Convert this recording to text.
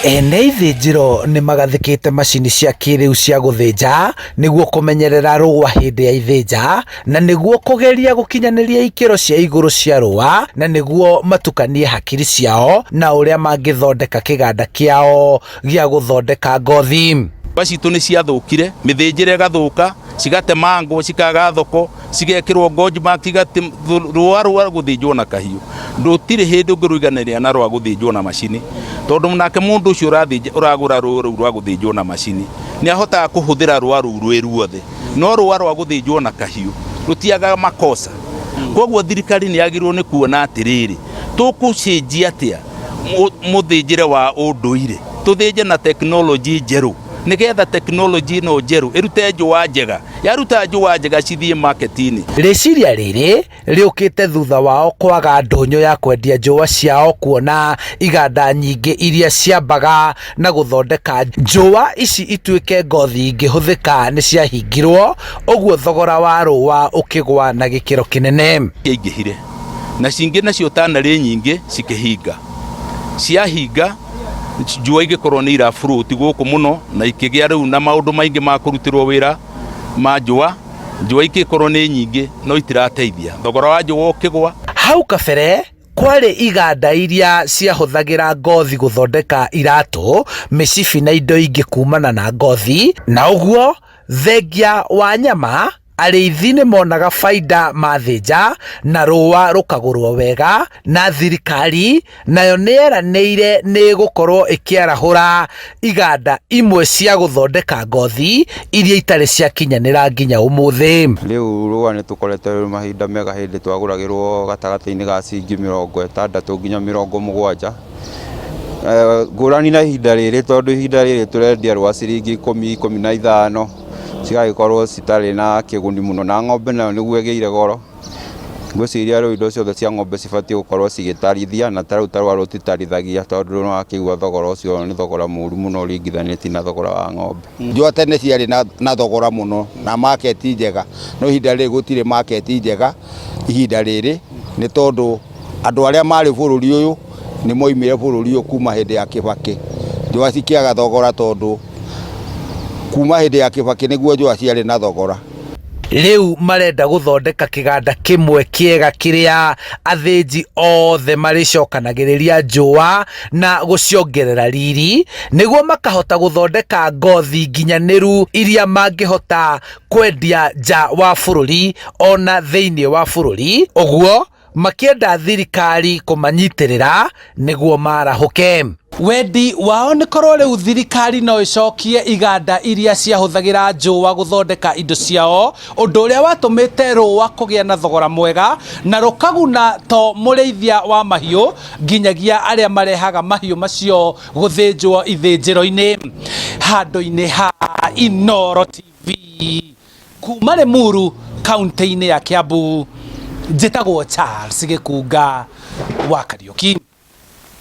Ene ithĩnjĩro nĩ magathĩkĩte macini cia kĩrĩu cia gũthĩnja nĩguo kũmenyerera rũa hĩndĩ ya ithĩnja na nĩguo kũgeria gũkinyanĩria ikĩro cia igũrũ cia rũa na nĩguo matukanie hakiri ciao na ũrĩa mangĩthondeka kĩganda kĩao gĩa gũthondeka ngothi. Njũa citũ nĩ ciathũkire, mĩthĩnjĩre ĩgathũka, cigatemangwo, cikaga thoko, cigekĩrwo gorge mark, rũa rwa gũthĩnjwo na kahiũ rũtirĩ hĩndĩ ũngĩrũiganĩria na rwa gũthĩnjwo na macini, tondũ nake mũndũ ũcio ũragũra rũa rũu rwa gũthĩnjwo na macini nĩ ahotaga kũhũthĩra rũa rũu rwĩ ruothe, no rũa rwa gũthĩnjwo na kahiũ rũtiagaga makosa. Koguo thirikari nĩ yagĩrĩirwo nĩ kuona atĩrĩrĩ, tũkũcenjia atĩa mũthĩnjĩre wa ũndũire, tũthĩnje na tekinoronjĩ njerũ, nĩgetha tekinoronjĩ ĩno njerũ ĩrute njũa njega, yaruta njũa njega cithiĩ market-inĩ. Rĩciria rĩrĩ rĩũkĩte thutha wao kwaga ndũnyũ ya kwendia njũa ciao kuona iganda nyingĩ iria ciambaga na gũthondeka njũa ici ituĩke ngothi ingĩhũthĩka nĩ ciahingirwo, ũguo thogora wa rũa ũkĩgwa na gĩkĩro kĩnene. Ciaingĩhire na cingĩ nacio tanarĩ nyingĩ cikĩhinga, ciahinga njũa igĩkorwo nĩ iraburuti gũkũ mũno na ikĩgĩa rĩu na maũndũ maingĩ ma kũrutĩrwo wĩra ma njũa, njũa ikĩkorwo nĩ nyingĩ no itirateithia, thogora wa njũa ũkĩgwa. Hau kabere kwarĩ iganda iria ciahũthagĩra ngothi gũthondeka iratũ, mĩcibi na indo ingĩ kumana na ngothi, na ũguo thengia wa nyama arĩithi nĩ monaga baida mathĩnja na rũa rũkagũrwo wega, na thirikari nayo nĩ yeranĩire nĩ ĩgũkorwo ĩkĩarahũra iganda imwe cia gũthondeka ngothi iria itarĩ ciakinyanĩra nginya ũmũthĩ. Rĩu rũa nĩ tũkoretwo mahinda mega hĩndĩ twagũragĩrwo gatagatĩ-inĩ ga ciringi 60 nginya 70. Ngũrani na ihinda rĩrĩ tondũ ihinda rĩrĩ tũrendia rwa ciringi 10, 15, cigagĩkorwo citarĩ na kĩguni mũno, na ng'ombe nayo nĩguo ĩgĩire goro. Ngwĩciria rĩu indo ciothe cia ng'ombe cibatiĩ gũkorwo cigĩtarithia, na ta rĩu ta rũa rũtitarithagia tondũ nĩ wakĩigua thogora ũcio nĩ thogora mũru mũno ũringithanĩtie na thogora wa ng'ombe. Njũa tene ciarĩ na thogora mũno na market njega, no ihinda rĩrĩ gũtirĩ market njega ihinda rĩrĩ, nĩ tondũ andũ arĩa marĩ bũrũri ũyũ nĩ moimire bũrũri ũyũ kuma hĩndĩ ya Kĩbakĩ. Njũa cikĩaga thogora tondũ kuma hĩndĩ ya Kĩbakĩ nĩguo njũa ciarĩ na thogora. Rĩu marenda gũthondeka kĩganda kĩmwe kĩega kĩrĩa athĩnji othe marĩcokanagĩrĩria njũa na gũciongerera riri nĩguo makahota gũthondeka ngothi nginyanĩru iria mangĩhota kwendia nja wa bũrũri ona thĩinĩ wa bũrũri, ũguo makĩenda thirikari kũmanyitĩrĩra nĩguo marahũke. Wendi wao nĩ korwo rĩu thirikari no ĩcokie iganda iria ciahũthagĩra njũa gũthondeka indo ciao, ũndũ ũrĩa watũmĩte rũa kũgĩa na thogora mwega na rũkaguna to mũrĩithia wa mahiũ nginyagia arĩa marehaga mahiũ macio gũthĩnjwo ithĩnjĩro-inĩ. Handũ-inĩ ha Inooro TV kuma Limuru kaunti-inĩ ya Kiambu, njĩtagwo Charles Gĩkunga wa Kariũki.